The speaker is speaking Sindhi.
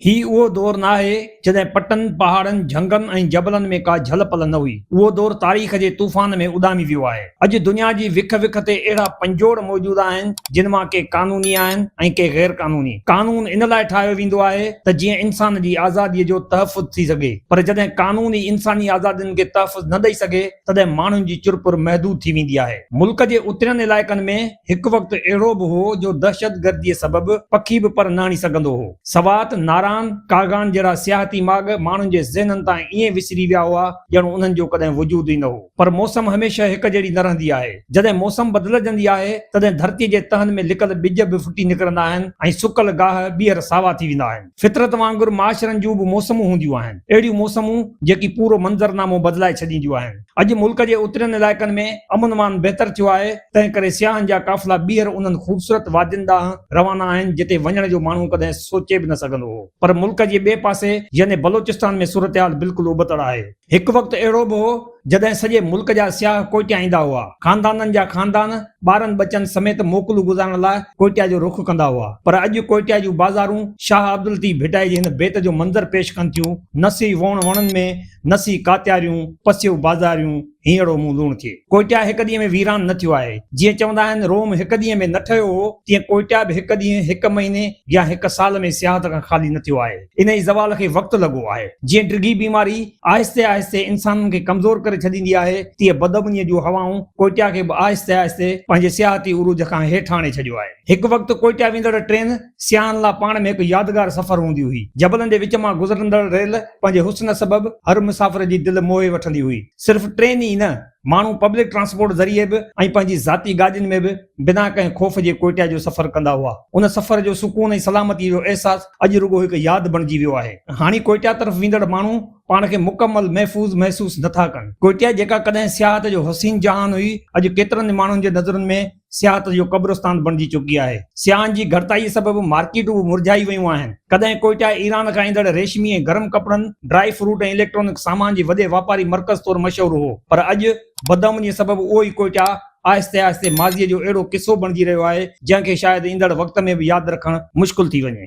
هي اهو دور ناهي، جڏهن پٽن، پهاڙن، جهنگن ۽ جبلن ۾ ڪا جهل پل نه هئي. اهو دور تاريخ جي طوفان ۾ اڏامي ويو آهي. اڄ دنيا جي وک وک تي اهڙا پنجوڙ موجود آهن، جن مان ڪي قانوني آهن ۽ ڪي غير قانوني. قانون ان لاء ٺاهيو ويندو آهي ته جيئن انسان جي آزاديء جو تحفظ ٿي سگهي، پر جڏهن قانون ئي انساني آزادين کي تحفظ نه ڏئي سگهي، تڏهن ماڻهن جي چرپر محدود ٿي ويندي آهي. ملڪ جي اترين علائقن ۾ هڪ وقت اهڙو به هو جو دهشتگرديء سبب پکي به پر نه هڻي سگهندو هو. سوات، ناران، ڪاغان جهڙا سياحتي ماڳ ماڻهن جي ذهنن تان ائين وسري ويا هئا ڄڻ انهن جو ڪڏهن وجود ئي نه هو. پر موسم هميشه هڪ جهڙي نه رهندي آهي. جڏهن موسم بدلجندي آهي، تڏهن ڌرتيء جي تهن ۾ لڪل ٻج به ڦٽي نڪرندا آهن ۽ سڪل گاهه ٻيهر ساوا ٿي ويندا آهن. فطرت وانگر معاشرن جون به موسمون هونديون آهن. اهڙيون موسمون جيڪي پورو منظرنامو بدلائي ڇڏينديون آهن. اڄ ملڪ جي اترين علائقن ۾ امن امان بهتر ٿيو آهي، تنهن ڪري سياحن جا قافلا ٻيهر انهن خوبصورت وادين ڏانهن روانا آهن، جتي وڃڻ جو ماڻهو ڪڏهن سوچي به نه سگهندو هو. پر ملڪ جي ٻئي پاسي يعني بلوچستان ۾ صورتحال بلڪل ابتڙ آهي. هڪ وقت اهڙو به هو، جڏهن سڄي ملڪ جا سياح ڪوئٽيا ايندا هئا. خاندانن جا خاندان ٻارن ٻچن سميت موڪلون گذارڻ لاء ڪوئٽيا جو رخ ڪندا هئا. پر اڄ ڪوئٽيا جون بازارون شاهه عبداللطيف ڀٽائي جي هن بيت جو منظر پيش ڪن ٿيون، نسي ووڻ وڻن ۾، نسي ڪاتياريون، پسيو بازاريون، هينئڙو مون لوڻ ٿئي. ڪوئٽيا هڪ ڏينهن ۾ ويران نه ٿيو آهي. جيئن چوندا آهن روم هڪ ڏينهن ۾ نه ٺهيو هو، تيئن ڪوئٽيا به هڪ ڏينهن، هڪ مهيني يا هڪ سال ۾ سياحت کان خالي نه ٿيو آهي. انهيء زوال کي وقت لڳو آهي. جيئن ڊگهي بيماري آهستي آهستي انسانن کي ڪمزور ڪري ڇڏيندي آهي، تيئن بدامنيء جون هوائون ڪوئٽيا کي به آهستي آهستي پنهنجي سياحتي عروج کان هيٺ آڻي ڇڏيو آهي. هڪ وقت ڪوئٽيا ويندڙ ٽرين سياحن لا پاڻ ۾ هڪ يادگار سفر هوندي هئي. جبلن جي وچ مان گذرندڙ ريل پنهنجي حسن سبب هر مسافر جي دل موهي وٺندي هئي. صرف ٽرين ئي نه، ماڻهو پبلڪ ٽرانسپورٽ ذريعي به ۽ پنهنجي ذاتي گاڏين ۾ به بنا ڪنهن خوف جي ڪوئٽيا جو سفر ڪندا هئا. ان سفر جو سڪون ۽ سلامتيء جو احساس اڄ رڳو هڪ ياد بڻجي ويو آهي. هاڻي ڪوئٽيا طرف ويندڙ ماڻهو پاڻ کي مڪمل محفوظ محسوس نه ٿا ڪن. ڪوئٽيا جيڪا ڪڏهن سياحت جو حسين جهان هئي، اڄ ڪيترن ئي ماڻهن جي نظرن ۾ سياحت جو قبرستان بڻجي چڪي آهي. سياحن جي گهٽتائيء سبب مارڪيٽون به مرجهائي ويون آهن. ڪڏهن ڪوئٽا ايران کان ايندڙ ريشمي ۽ گرم ڪپڙن، ڊرائي فروٽ ۽ اليڪٽرانڪ سامان جي وڏي واپاري مرڪز طور مشهور هو، پر اڄ بدامنيء سبب اهو ئي ڪوئٽا آهستي آهستي ماضيء جو اهڙو قصو بڻجي رهيو آهي، جنهن کي شايد ايندڙ وقت ۾ به ياد رکڻ مشڪل ٿي وڃي.